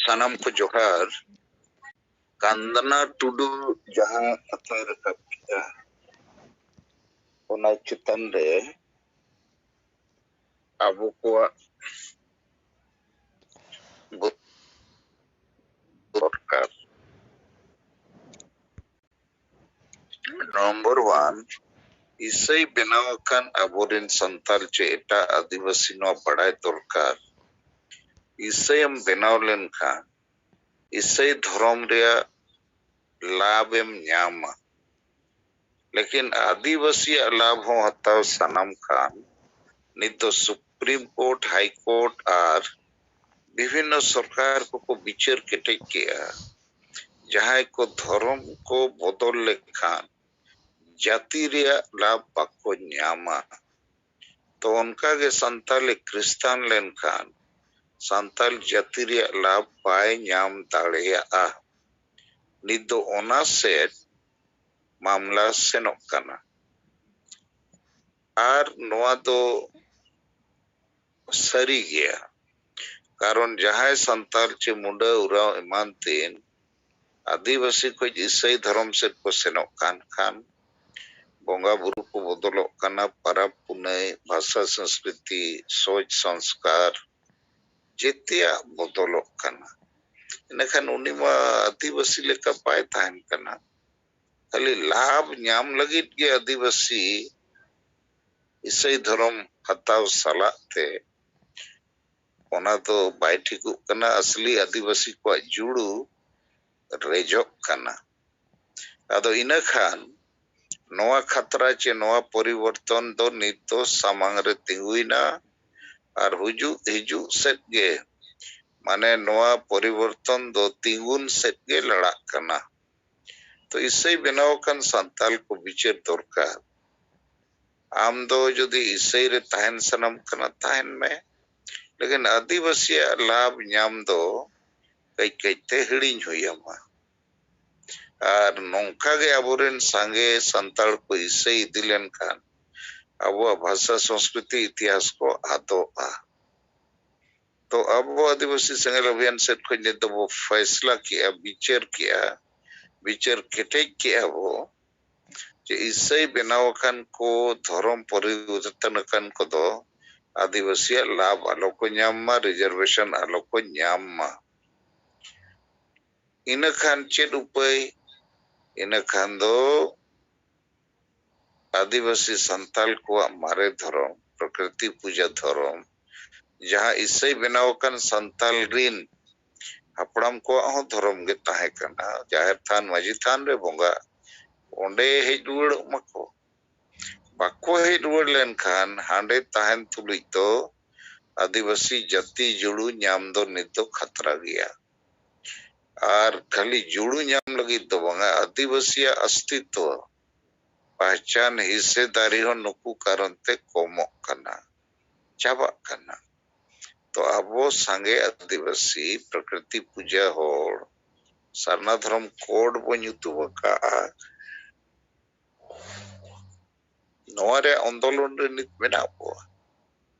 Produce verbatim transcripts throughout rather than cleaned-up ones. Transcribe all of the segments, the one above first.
ᱥᱟᱱᱟᱢ ᱠᱚ ᱡᱚᱦᱟᱨ᱾ ᱠᱟᱱᱫᱟᱱᱟ ᱴᱩᱰᱩ ᱡᱟᱦᱟᱸ ᱠᱟᱛᱷᱟᱭ ᱨᱟᱠᱟᱵ ᱠᱮᱫᱟ, ᱚᱱᱟ ᱪᱮᱛᱟᱱ ᱨᱮ ᱟᱵᱚ ᱠᱚᱣᱟᱜ ᱫᱚᱨᱠᱟᱨ᱾ ᱱᱚᱢᱵᱚᱨ ᱚᱣᱟᱱ, ᱤᱥᱟᱹᱭ ᱵᱮᱱᱟᱣ ᱟᱠᱟᱱ ᱟᱵᱚᱨᱮᱱ ᱥᱟᱱᱛᱟᱲ ᱪᱮ ᱮᱴᱟᱜ ᱟᱹᱫᱤᱵᱟᱹᱥᱤ ᱱᱚᱣᱟ ᱵᱟᱲᱟᱭ ᱫᱚᱨᱠᱟᱨ, ᱤᱥᱟᱹᱭᱮᱢ ᱵᱮᱱᱟᱣ ᱞᱮᱱᱠᱷᱟᱱ ᱤᱥᱟᱹᱭ ᱫᱷᱚᱨᱚᱢ ᱨᱮᱭᱟᱜ ᱞᱟᱵᱷ ᱮᱢ ᱧᱟᱢᱟ᱾ ᱞᱮᱠᱤᱱ ᱟᱹᱫᱤᱵᱟᱹᱥᱤᱭᱟᱜ ᱞᱟᱵᱷ ᱦᱚᱸ ᱦᱟᱛᱟᱣ ᱥᱟᱱᱟᱢ ᱠᱷᱟᱱ ᱱᱤᱛ ᱫᱚ ᱥᱩᱯᱨᱤᱢ ᱠᱳᱨᱴ, ᱦᱟᱭ ᱠᱳᱨᱴ ᱟᱨ ᱵᱤᱵᱷᱤᱱᱱᱚ ᱥᱚᱨᱠᱟᱨ ᱠᱚᱠᱚ ᱵᱤᱪᱟᱹᱨ ᱠᱮᱴᱮᱡ ᱠᱮᱜᱼᱟ᱾ ᱡᱟᱦᱟᱸᱭ ᱠᱚ ᱫᱷᱚᱨᱚᱢ ᱠᱚ ᱵᱚᱫᱚᱞ ᱞᱮᱠᱷᱟᱱ ᱡᱟᱹᱛᱤ ᱨᱮᱭᱟᱜ ᱞᱟᱵᱷ ᱵᱟᱠᱚ ᱧᱟᱢᱟ᱾ ᱛᱚ ᱚᱱᱠᱟᱜᱮ ᱥᱟᱱᱛᱟᱞᱮ ᱠᱷᱨᱤᱥᱴᱟᱱ ᱞᱮᱱᱠᱷᱟᱱ ᱥᱟᱱᱛᱟᱞ ᱡᱟᱹᱛᱤ ᱨᱮᱭᱟᱜ ᱞᱟᱵᱷ ᱵᱟᱭ ᱧᱟᱢ ᱫᱟᱲᱮᱭᱟᱜᱼᱟ᱾ ᱱᱤᱛ ᱫᱚ ᱚᱱᱟ ᱥᱮᱫ ᱢᱟᱢᱞᱟ ᱥᱮᱱᱚᱜ ᱠᱟᱱᱟ᱾ ᱟᱨ ᱱᱚᱣᱟ ᱫᱚ ᱥᱟᱹᱨᱤ ᱜᱮᱭᱟ, ᱠᱟᱨᱚᱱ ᱡᱟᱦᱟᱸᱭ ᱥᱟᱱᱛᱟᱲ ᱪᱮ ᱢᱩᱰᱟᱹ ᱩᱨᱟᱣ ᱮᱢᱟᱱ ᱛᱮᱱ ᱟᱹᱫᱤᱵᱟᱹᱥᱤ ᱠᱷᱚᱱ ᱤᱥᱟᱹᱭ ᱫᱷᱚᱨᱚᱢ ᱥᱮᱫ ᱠᱚ ᱥᱮᱱᱚᱜ ᱠᱟᱱ ᱠᱷᱟᱱ ᱵᱚᱸᱜᱟ ᱵᱩᱨᱩ ᱠᱚ ᱵᱚᱫᱚᱞᱚᱜ ᱠᱟᱱᱟ, ᱯᱟᱨᱟᱵᱽ ᱯᱩᱱᱟᱹᱭ, ᱵᱷᱟᱥᱟ ᱥᱚᱝᱥᱠᱨᱤᱛᱤ, ᱥᱚᱪ ᱥᱚᱝᱥᱠᱟᱨ, ᱡᱮᱛᱮᱭᱟᱜ ᱵᱚᱫᱚᱞᱚᱜ ᱠᱟᱱᱟ᱾ ᱤᱱᱟᱹᱠᱷᱟᱱ ᱩᱱᱤ ᱢᱟ ᱟᱹᱫᱤᱵᱟᱹᱥᱤ ᱞᱮᱠᱟ ᱵᱟᱭ ᱛᱟᱦᱮᱱ ᱠᱟᱱᱟ᱾ ᱠᱷᱟᱹᱞᱤ ᱞᱟᱵᱷ ᱧᱟᱢ ᱞᱟᱹᱜᱤᱫ ᱜᱮ ᱟᱹᱫᱤᱵᱟᱹᱥᱤ ᱤᱥᱟᱹᱭ ᱫᱷᱚᱨᱚᱢ ᱦᱟᱛᱟᱣ ᱥᱟᱞᱟᱜ ᱛᱮ ᱚᱱᱟ ᱫᱚ ᱵᱟᱭ ᱴᱷᱤᱠᱚᱜ ᱠᱟᱱᱟ᱾ ᱟᱥᱞᱤ ᱟᱹᱫᱤᱵᱟᱹᱥᱤ ᱠᱚᱣᱟᱜ ᱡᱩᱲᱩ ᱨᱮᱡᱚᱜ ᱠᱟᱱᱟ᱾ ᱟᱫᱚ ᱤᱱᱟᱹ ᱠᱷᱟᱱ ᱱᱚᱣᱟ ᱠᱷᱟᱛᱨᱟ ᱪᱮ ᱱᱚᱣᱟ ᱯᱚᱨᱤᱵᱚᱨᱛᱚᱱ ᱫᱚ ᱱᱤᱛ ᱫᱚ ᱥᱟᱢᱟᱝ ᱨᱮ ᱛᱤᱸᱜᱩᱭᱮᱱᱟ᱾ ᱟᱨ ᱦᱩᱡᱩᱜ ᱦᱤᱡᱩᱜ ᱥᱮᱫ ᱜᱮ, ᱢᱟᱱᱮ, ᱱᱚᱣᱟ ᱯᱚᱨᱤᱵᱚᱨᱛᱚᱱ ᱫᱚ ᱛᱤᱸᱜᱩᱱ ᱥᱮᱫ ᱜᱮ ᱞᱟᱲᱟᱜ ᱠᱟᱱᱟ᱾ ᱛᱚ ᱤᱥᱟᱹᱭ ᱵᱮᱱᱟᱣ ᱟᱠᱟᱱ ᱥᱟᱱᱛᱟᱞ ᱠᱚ ᱵᱤᱪᱟᱹᱨ ᱫᱚᱨᱠᱟᱨ᱾ ᱟᱢ ᱫᱚ ᱡᱩᱫᱤ ᱤᱥᱟᱹᱭ ᱨᱮ ᱛᱟᱦᱮᱱ ᱥᱟᱱᱟᱢ ᱠᱟᱱᱟ, ᱛᱟᱦᱮᱱ ᱢᱮ᱾ ᱞᱮᱠᱤᱱ ᱟᱹᱫᱤᱵᱟᱹᱥᱤᱭᱟᱜ ᱞᱟᱵᱷ ᱧᱟᱢ ᱫᱚ ᱠᱟᱹᱡ ᱠᱟᱹᱡ ᱛᱮ ᱦᱤᱲᱤᱧ ᱦᱩᱭ ᱟᱢᱟ᱾ ᱟᱨ ᱱᱚᱝᱠᱟ ᱜᱮ ᱟᱵᱚᱨᱮᱱ ᱥᱟᱸᱜᱮ ᱥᱟᱱᱛᱟᱲ ᱠᱚ ᱤᱥᱟᱹᱭ ᱤᱫᱤ ᱞᱮᱱᱠᱷᱟᱱ ᱟᱵᱚᱣᱟᱜ ᱵᱷᱟᱥᱟ, ᱥᱚᱝᱥᱠᱨᱤᱛᱤ, ᱤᱛᱤᱦᱟᱥ ᱠᱚ ᱟᱫᱚᱜᱼᱟ᱾ ᱛᱚ ᱟᱵᱚ ᱟᱹᱫᱤᱵᱟᱹᱥᱤ ᱥᱮᱸᱜᱮᱞ ᱚᱵᱷᱤᱭᱟᱱ ᱥᱮᱫ ᱠᱷᱚᱱ ᱱᱤᱛ ᱫᱚᱵᱚ ᱯᱷᱟᱭᱥᱞᱟ ᱠᱮᱜᱼᱟ, ᱵᱤᱪᱟᱹᱨ ᱠᱮᱜᱼᱟ, ᱵᱤᱪᱟᱹᱨ ᱠᱮᱴᱮᱡ ᱠᱮᱜᱼᱟ ᱵᱚ ᱡᱮ ᱤᱥᱟᱹᱭ ᱵᱮᱱᱟᱣ ᱟᱠᱟᱱ ᱠᱚ, ᱫᱷᱚᱨᱚᱢ ᱯᱚᱨᱤᱵᱚᱨᱛᱚᱱ ᱟᱠᱟᱱ ᱠᱚᱫᱚ ᱟᱹᱫᱤᱵᱟᱹᱥᱤᱭᱟᱜ ᱞᱟᱵᱷ ᱟᱞᱚ ᱠᱚ ᱧᱟᱢ ᱢᱟ, ᱨᱤᱡᱟᱨᱵᱷᱮᱥᱚᱱ ᱟᱞᱚ ᱠᱚ ᱧᱟᱢ ᱢᱟ᱾ ᱤᱱᱟᱹ ᱠᱷᱟᱱ ᱪᱮᱫ ᱩᱯᱟᱹᱭ? ᱤᱱᱟᱹ ᱠᱷᱟᱱ ᱫᱚ ᱟᱹᱫᱤᱵᱟᱹᱥᱤ ᱥᱟᱱᱛᱟᱞ ᱠᱚᱣᱟᱜ ᱢᱟᱨᱮ ᱫᱷᱚᱨᱚᱢ, ᱯᱨᱚᱠᱨᱤᱛᱤ ᱯᱩᱡᱟᱹ ᱫᱷᱚᱨᱚᱢ, ᱡᱟᱦᱟᱸ ᱤᱥᱟᱹᱭ ᱵᱮᱱᱟᱣ ᱟᱠᱟᱱ ᱥᱟᱱᱛᱟᱞ ᱨᱤᱱ ᱦᱟᱯᱲᱟᱢ ᱠᱚᱣᱟᱜ ᱦᱚᱸ ᱫᱷᱚᱨᱚᱢ ᱜᱮ ᱛᱟᱦᱮᱸ ᱠᱟᱱᱟ, ᱡᱟᱦᱮᱨ ᱛᱷᱟᱱ, ᱢᱟᱹᱡᱷᱤ ᱛᱷᱟᱱ ᱨᱮ ᱵᱚᱸᱜᱟ, ᱚᱸᱰᱮ ᱦᱮᱡ ᱨᱩᱣᱟᱹᱲᱚᱜ ᱢᱟᱠᱚ᱾ ᱵᱟᱠᱚ ᱦᱮᱡ ᱨᱩᱣᱟᱹᱲ ᱞᱮᱱᱠᱷᱟᱱ ᱦᱟᱸᱰᱮ ᱛᱟᱦᱮᱱ ᱛᱩᱞᱩᱡ ᱫᱚ ᱟᱹᱫᱤᱵᱟᱹᱥᱤ ᱡᱟᱹᱛᱤ ᱡᱩᱲᱩ ᱧᱟᱢ ᱫᱚ ᱱᱤᱛ ᱫᱚ ᱠᱷᱟᱛᱨᱟ ᱜᱮᱭᱟ᱾ ᱟᱨ ᱠᱷᱟᱹᱞᱤ ᱡᱩᱲᱩ ᱧᱟᱢ ᱞᱟᱹᱜᱤᱫ ᱫᱚ ᱵᱟᱝᱟ, ᱟᱹᱫᱤᱵᱟᱹᱥᱤᱭᱟᱜ ᱚᱥᱛᱤᱛᱣᱚ, ᱯᱟᱦᱪᱟᱱ, ᱦᱤᱥᱥᱮᱫᱟᱨᱤ ᱦᱚᱸ ᱱᱩᱠᱩ ᱠᱟᱨᱚᱱ ᱛᱮ ᱠᱚᱢᱚᱜ ᱠᱟᱱᱟ, ᱪᱟᱵᱟᱜ ᱠᱟᱱᱟ᱾ ᱛᱚ ᱟᱵᱚ ᱥᱟᱸᱜᱮ ᱟᱹᱫᱤᱵᱟᱹᱥᱤ ᱯᱨᱚᱠᱨᱤᱛᱤ ᱯᱩᱡᱟᱹ ᱦᱚᱲ ᱥᱟᱨᱱᱟ ᱫᱷᱚᱨᱚᱢ ᱠᱳᱰ ᱵᱚ ᱧᱩᱛᱩᱢ ᱟᱠᱟᱜᱼᱟ, ᱱᱚᱣᱟ ᱨᱮᱭᱟᱜ ᱟᱱᱫᱳᱞᱚᱱ ᱨᱮ ᱱᱤᱛ ᱢᱮᱱᱟᱜ ᱵᱚᱣᱟ᱾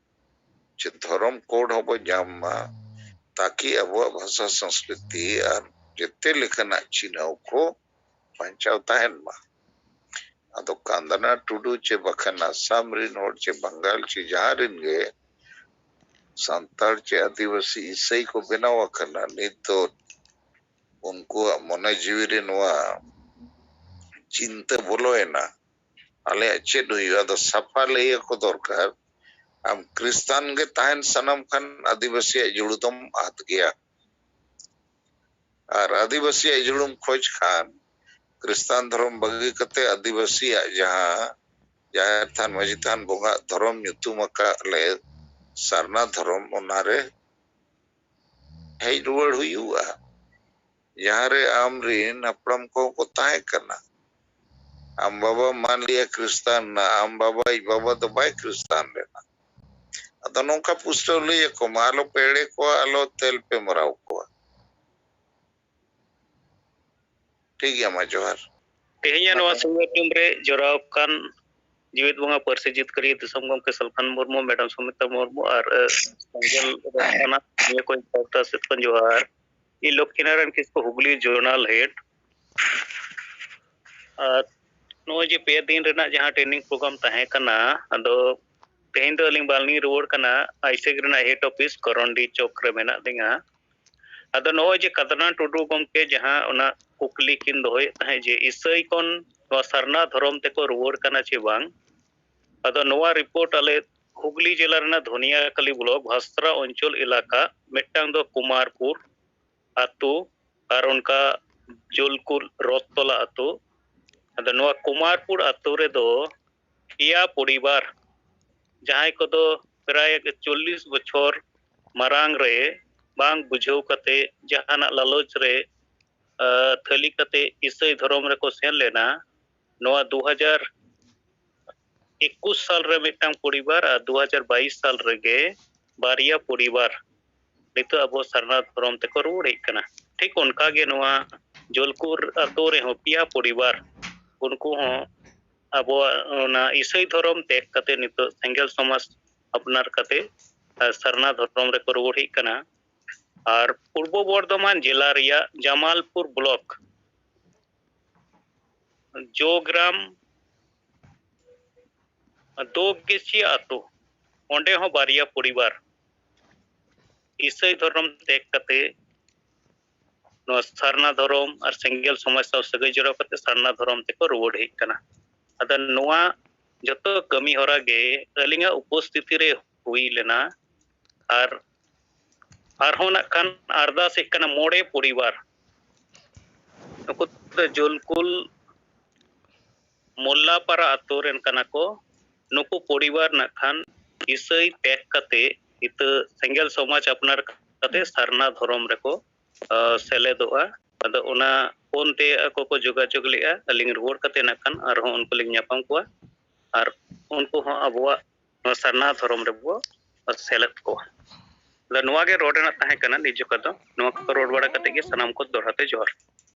ᱪᱮ ᱫᱷᱚᱨᱚᱢ ᱠᱳᱰ ᱦᱚᱸᱵᱚ ᱧᱟᱢ ᱢᱟ, ᱛᱟᱠᱤ ᱟᱵᱚᱣᱟᱜ ᱵᱷᱟᱥᱟ ᱥᱚᱝᱥᱠᱨᱤᱛᱤ ᱟᱨ ᱡᱮᱛᱮ ᱞᱮᱠᱟᱱᱟᱜ ᱪᱤᱱᱦᱟᱹᱣ ᱠᱚ ᱵᱟᱧᱪᱟᱣ ᱛᱟᱦᱮᱱ ᱢᱟ᱾ ᱟᱫᱚ ᱠᱟᱱᱫᱟᱱᱟ ᱴᱩᱰᱩ ᱪᱮ ᱵᱟᱠᱷᱟᱱ ᱟᱥᱟᱢ ᱨᱤᱱ ᱦᱚᱲ ᱪᱮ ᱵᱟᱝᱜᱟᱞ ᱪᱮ ᱡᱟᱦᱟᱸ ᱨᱤᱱ ᱜᱮ ᱥᱟᱱᱛᱟᱲ ᱪᱮ ᱟᱹᱫᱤᱵᱟᱹᱥᱤ ᱤᱥᱟᱹᱭ ᱠᱚ ᱵᱮᱱᱟᱣ ᱟᱠᱟᱱᱟ, ᱱᱤᱛ ᱫᱚ ᱩᱱᱠᱩᱣᱟᱜ ᱢᱚᱱᱮ ᱡᱤᱣᱤ ᱨᱮ ᱱᱚᱣᱟ ᱪᱤᱱᱛᱟᱹ ᱵᱚᱞᱚᱭᱮᱱᱟ, ᱟᱞᱮᱭᱟᱜ ᱪᱮᱫ ᱦᱩᱭᱩᱜᱼᱟ? ᱟᱫᱚ ᱥᱟᱯᱷᱟ ᱞᱟᱹᱭ ᱟᱠᱚ ᱫᱚᱨᱠᱟᱨ, ᱟᱢ ᱠᱷᱨᱤᱥᱴᱟᱱ ᱜᱮ ᱛᱟᱦᱮᱱ ᱥᱟᱱᱟᱢ ᱠᱷᱟᱱ ᱟᱹᱫᱤᱵᱟᱹᱥᱤᱭᱟᱜ ᱡᱩᱲᱩ ᱫᱚᱢ ᱟᱫ ᱜᱮᱭᱟ᱾ ᱟᱨ ᱟᱹᱫᱤᱵᱟᱹᱥᱤᱭᱟᱜ ᱡᱩᱲᱩᱢ ᱠᱷᱚᱡᱽ ᱠᱷᱟᱱ ᱠᱷᱨᱤᱥᱴᱟᱱ ᱫᱷᱚᱨᱚᱢ ᱵᱟᱹᱜᱤ ᱠᱟᱛᱮ ᱟᱹᱫᱤᱵᱟᱹᱥᱤᱭᱟᱜ ᱡᱟᱦᱟᱸ ᱡᱟᱦᱮᱨ ᱛᱷᱟᱱ, ᱢᱟᱹᱡᱷᱤ ᱛᱷᱟᱱ, ᱵᱚᱸᱜᱟ ᱫᱷᱚᱨᱚᱢ ᱧᱩᱛᱩᱢ ᱟᱠᱟᱫ ᱞᱮ ᱥᱟᱨᱱᱟ ᱫᱷᱚᱨᱚᱢ, ᱚᱱᱟᱨᱮ ᱦᱮᱡ ᱨᱩᱣᱟᱹᱲ ᱦᱩᱭᱩᱜᱼᱟ, ᱡᱟᱦᱟᱸ ᱨᱮ ᱟᱢ ᱨᱤᱱ ᱦᱟᱯᱲᱟᱢ ᱠᱚᱦᱚᱸ ᱠᱚ ᱛᱟᱦᱮᱸ ᱠᱟᱱᱟ᱾ ᱟᱢ ᱵᱟᱵᱟ ᱢᱟᱱ ᱞᱤᱭᱟ ᱠᱷᱨᱤᱥᱛᱟᱱ ᱱᱟ, ᱟᱢ ᱵᱟᱵᱟ ᱤᱡ ᱵᱟᱵᱟ ᱫᱚ ᱵᱟᱭ ᱠᱷᱨᱤᱥᱛᱟᱱ ᱞᱮᱱᱟ᱾ ᱟᱫᱚ ᱱᱚᱝᱠᱟ ᱯᱩᱥᱴᱟᱹᱣ ᱞᱟᱹᱭ ᱟᱠᱚ ᱢᱟ, ᱟᱞᱚ ᱯᱮ ᱮᱲᱮ ᱠᱚᱣᱟ, ᱟᱞᱚ ᱛᱮᱞ ᱯᱮ ᱢᱟᱨᱟᱣ ᱠᱚᱣᱟ᱾ ᱴᱷᱤᱠ ᱜᱮᱭᱟ, ᱢᱟ ᱡᱚᱦᱟᱨ᱾ ᱛᱮᱦᱮᱧᱟᱜ ᱱᱚᱣᱟ ᱥᱤᱸᱜᱟᱹᱲ ᱴᱤᱢ ᱨᱮ ᱡᱚᱲᱟᱣ ᱟᱠᱟᱱ ᱡᱤᱣᱮᱫ ᱵᱚᱸᱜᱟ ᱯᱟᱹᱨᱥᱤ ᱡᱤᱛᱠᱟᱹᱨᱤᱭᱟᱹ ᱫᱤᱥᱚᱢ ᱜᱚᱢᱠᱮ ᱥᱟᱞᱠᱷᱟᱱ ᱢᱩᱨᱢᱩ, ᱢᱮᱰᱟᱢ ᱥᱩᱢᱤᱛᱟ ᱢᱩᱨᱢᱩ ᱟᱨ ᱥᱮᱸᱜᱮᱞ ᱨᱚᱛᱷᱟᱱᱟ ᱱᱤᱭᱟᱹ ᱠᱚ ᱯᱟᱦᱴᱟ ᱥᱮᱫ ᱠᱷᱚᱱ ᱡᱚᱦᱟᱨ᱾ ᱤᱧ ᱞᱚᱠᱠᱷᱤᱱᱟᱨᱟᱭᱚᱱ ᱠᱤᱥᱠᱩ, ᱦᱩᱜᱽᱞᱤ ᱡᱳᱱᱟᱞ ᱦᱮᱰ᱾ ᱟᱨ ᱱᱚᱜᱼᱚᱭ ᱡᱮ ᱯᱮ ᱫᱤᱱ ᱨᱮᱱᱟᱜ ᱡᱟᱦᱟᱸ ᱴᱨᱮᱱᱤᱝ ᱯᱨᱳᱜᱨᱟᱢ ᱛᱟᱦᱮᱸ ᱠᱟᱱᱟ, ᱟᱫᱚ ᱛᱮᱦᱮᱧ ᱫᱚ ᱟᱹᱞᱤᱧ ᱵᱟᱹᱞᱤᱧ ᱨᱩᱣᱟᱹᱲ ᱠᱟᱱᱟ ᱟᱭᱥᱮᱠ ᱨᱮᱱᱟᱜ ᱦᱮᱰ ᱚᱯᱷᱤᱥ ᱠᱚᱨᱚᱱᱰᱤ ᱪᱚᱠ ᱨᱮ ᱢᱮᱱᱟᱜ ᱞᱤᱧᱟ᱾ ᱟᱫᱚ ᱱᱚᱜᱼᱚᱭ ᱡᱮ ᱠᱟᱫᱱᱟ ᱴᱩᱰᱩ ᱜᱚᱢᱠᱮ ᱡᱟᱦᱟᱸ ᱚᱱᱟ ᱠᱩᱠᱞᱤ ᱠᱤᱱ ᱫᱚᱦᱚᱭᱮᱫ ᱛᱟᱦᱮᱸᱫ ᱡᱮ ᱤᱥᱟᱹᱭ ᱠᱷᱚᱱ ᱱᱚᱣᱟ ᱥᱟᱨᱱᱟ ᱫᱷᱚᱨᱚᱢ ᱛᱮᱠᱚ ᱨᱩᱣᱟᱹᱲ ᱠᱟᱱᱟ ᱪᱮ ᱵᱟᱝ, ᱟᱫᱚ ᱱᱚᱣᱟ ᱨᱤᱯᱳᱨᱴ ᱟᱞᱮ ᱦᱩᱜᱽᱞᱤ ᱡᱮᱞᱟ ᱨᱮᱱᱟᱜ ᱫᱷᱚᱱᱤᱭᱟᱠᱟᱞᱤ ᱵᱞᱚᱠ ᱵᱷᱟᱥᱨᱟ ᱚᱧᱪᱚᱞ ᱮᱞᱟᱠᱟ, ᱢᱤᱫᱴᱟᱝ ᱫᱚ ᱠᱩᱢᱟᱨᱯᱩᱨ ᱟᱛᱳ ᱟᱨ ᱚᱱᱠᱟ ᱡᱳᱞᱠᱩᱞ ᱨᱚᱛᱛᱚᱞᱟ ᱟᱛᱳ᱾ ᱟᱫᱚ ᱱᱚᱣᱟ ᱠᱩᱢᱟᱨᱯᱩᱨ ᱟᱛᱳ ᱨᱮᱫᱚ ᱯᱮᱭᱟ ᱯᱚᱨᱤᱵᱟᱨ, ᱡᱟᱦᱟᱸᱭ ᱠᱚᱫᱚ ᱯᱨᱟᱭ ᱪᱚᱞᱞᱤᱥ ᱵᱚᱪᱷᱚᱨ ᱢᱟᱨᱟᱝ ᱨᱮ ᱵᱟᱝ ᱵᱩᱡᱷᱟᱹᱣ ᱠᱟᱛᱮ ᱡᱟᱦᱟᱱᱟᱜ ᱞᱟᱞᱚᱪ ᱨᱮ, ᱟᱸ, ᱛᱷᱟᱹᱞᱤ ᱠᱟᱛᱮ ᱤᱥᱟᱹᱭ ᱫᱷᱚᱨᱚᱢ ᱨᱮᱠᱚ ᱥᱮᱱ ᱞᱮᱱᱟ᱾ ᱱᱚᱣᱟ ᱫᱩ ᱦᱟᱡᱟᱨ ᱮᱠᱩᱥ ᱥᱟᱞ ᱨᱮ ᱢᱤᱫᱴᱟᱝ ᱯᱚᱨᱤᱵᱟᱨ ᱟᱨ ᱫᱩ ᱦᱟᱡᱟᱨ ᱵᱟᱭᱤᱥ ᱥᱟᱞ ᱨᱮᱜᱮ ᱵᱟᱨᱭᱟ ᱯᱚᱨᱤᱵᱟᱨ ᱱᱤᱛᱚᱜ ᱟᱵᱚ ᱥᱟᱨᱱᱟ ᱫᱷᱚᱨᱚᱢ ᱛᱮᱠᱚ ᱨᱩᱣᱟᱹᱲ ᱦᱮᱡ ᱠᱟᱱᱟ᱾ ᱴᱷᱤᱠ ᱚᱱᱠᱟ ᱜᱮ ᱱᱚᱣᱟ ᱡᱳᱞᱠᱩᱨ ᱟᱛᱳ ᱨᱮᱦᱚᱸ ᱯᱮᱭᱟ ᱯᱚᱨᱤᱵᱟᱨ, ᱩᱱᱠᱩ ᱦᱚᱸ ᱟᱵᱚᱣᱟᱜ ᱚᱱᱟ ᱤᱥᱟᱹᱭ ᱫᱷᱚᱨᱚᱢ ᱛᱮᱜ ᱠᱟᱛᱮ ᱱᱤᱛᱚᱜ ᱥᱮᱸᱜᱮᱞ ᱥᱚᱢᱟᱡᱽ ᱟᱯᱱᱟᱨ ᱠᱟᱛᱮ, ᱟᱨ ᱥᱟᱨᱱᱟ ᱫᱷᱚᱨᱚᱢ ᱨᱮᱠᱚ ᱨᱩᱣᱟᱹᱲ ᱦᱮᱡ ᱠᱟᱱᱟ᱾ ᱟᱨ ᱯᱩᱨᱵᱚ ᱵᱚᱨᱫᱷᱚᱢᱟᱱ ᱡᱮᱞᱟ ᱨᱮᱭᱟᱜ ᱡᱟᱢᱟᱞᱯᱩᱨ ᱵᱞᱚᱠ ᱡᱚᱜᱽᱨᱟᱢ ᱫᱳᱜᱮᱪᱤᱭᱟ ᱟᱛᱳ, ᱚᱸᱰᱮ ᱦᱚᱸ ᱵᱟᱨᱭᱟ ᱯᱚᱨᱤᱵᱟᱨ ᱤᱥᱟᱹᱭ ᱫᱷᱚᱨᱚᱢ ᱛᱮᱜ ᱠᱟᱛᱮ ᱱᱚᱣᱟ ᱥᱟᱨᱱᱟ ᱫᱷᱚᱨᱚᱢ ᱟᱨ ᱥᱮᱸᱜᱮᱞ ᱥᱚᱢᱟᱡᱽ ᱥᱟᱶ ᱥᱟᱹᱜᱟᱹᱭ ᱡᱚᱲᱟᱣ ᱠᱟᱛᱮ ᱥᱟᱨᱱᱟ ᱫᱷᱚᱨᱚᱢ ᱛᱮᱠᱚ ᱨᱩᱣᱟᱹᱲ ᱦᱮᱡ ᱠᱟᱱᱟ᱾ ᱟᱫᱚ ᱱᱚᱣᱟ ᱡᱚᱛᱚ ᱠᱟᱹᱢᱤ ᱦᱚᱨᱟ ᱜᱮ ᱟᱹᱞᱤᱧᱟᱜ ᱩᱯᱚᱥᱛᱷᱤᱛᱤ ᱨᱮ ᱦᱩᱭ ᱞᱮᱱᱟ᱾ ᱟᱨ ᱟᱨᱦᱚᱸ ᱱᱟᱜ ᱠᱷᱟᱱ ᱟᱨᱫᱟᱥ ᱦᱮᱡ ᱠᱟᱱᱟ ᱢᱚᱬᱮ ᱯᱚᱨᱤᱵᱟᱨ᱾ ᱱᱩᱠᱩ ᱫᱚ ᱡᱳᱞᱠᱩᱞ ᱢᱳᱞᱞᱟᱯᱟᱨᱟ ᱟᱛᱳ ᱨᱮᱱ ᱠᱟᱱᱟ ᱠᱚ᱾ ᱱᱩᱠᱩ ᱯᱚᱨᱤᱵᱟᱨ ᱱᱟᱜ ᱠᱷᱟᱱ ᱤᱥᱟᱹᱭ ᱛᱮᱜ ᱠᱟᱛᱮ ᱱᱤᱛᱟᱹ ᱥᱮᱸᱜᱮᱞ ᱥᱚᱢᱟᱡᱽ ᱟᱯᱱᱟᱨ ᱠᱟᱛᱮ ᱥᱟᱨᱱᱟ ᱫᱷᱚᱨᱚᱢ ᱨᱮᱠᱚ, ᱟ, ᱥᱮᱞᱮᱫᱚᱜᱼᱟ᱾ ᱟᱫᱚ ᱚᱱᱟ ᱯᱷᱳᱱ ᱛᱮ ᱟᱠᱚ ᱠᱚ ᱡᱳᱜᱟᱡᱳᱜᱽ ᱞᱮᱜᱼᱟ᱾ ᱟᱹᱞᱤᱧ ᱨᱩᱣᱟᱹᱲ ᱠᱟᱛᱮ ᱱᱟᱜ ᱠᱷᱟᱱ ᱟᱨᱦᱚᱸ ᱩᱱᱠᱩ ᱞᱤᱧ ᱧᱟᱯᱟᱢ ᱠᱚᱣᱟ ᱟᱨ ᱩᱱᱠᱩ ᱦᱚᱸ ᱟᱵᱚᱣᱟᱜ ᱱᱚᱣᱟ ᱥᱟᱨᱱᱟ ᱫᱷᱚᱨᱚᱢ ᱨᱮᱵᱚ ᱥᱮᱞᱮᱫ ᱠᱚᱣᱟ᱾ ᱟᱫᱚ ᱱᱚᱣᱟ ᱜᱮ ᱨᱚᱲ ᱨᱮᱱᱟᱜ ᱛᱟᱦᱮᱸ ᱠᱟᱱᱟ ᱱᱤᱛ ᱡᱚᱠᱷᱟ ᱫᱚ᱾ ᱱᱚᱣᱟ ᱠᱚ ᱨᱚᱲ ᱵᱟᱲᱟ ᱠᱟᱛᱮ ᱜᱮ ᱥᱟᱱᱟᱢ ᱠᱚ ᱫᱚᱦᱲᱟ ᱛᱮ ᱡᱚᱦᱟᱨ᱾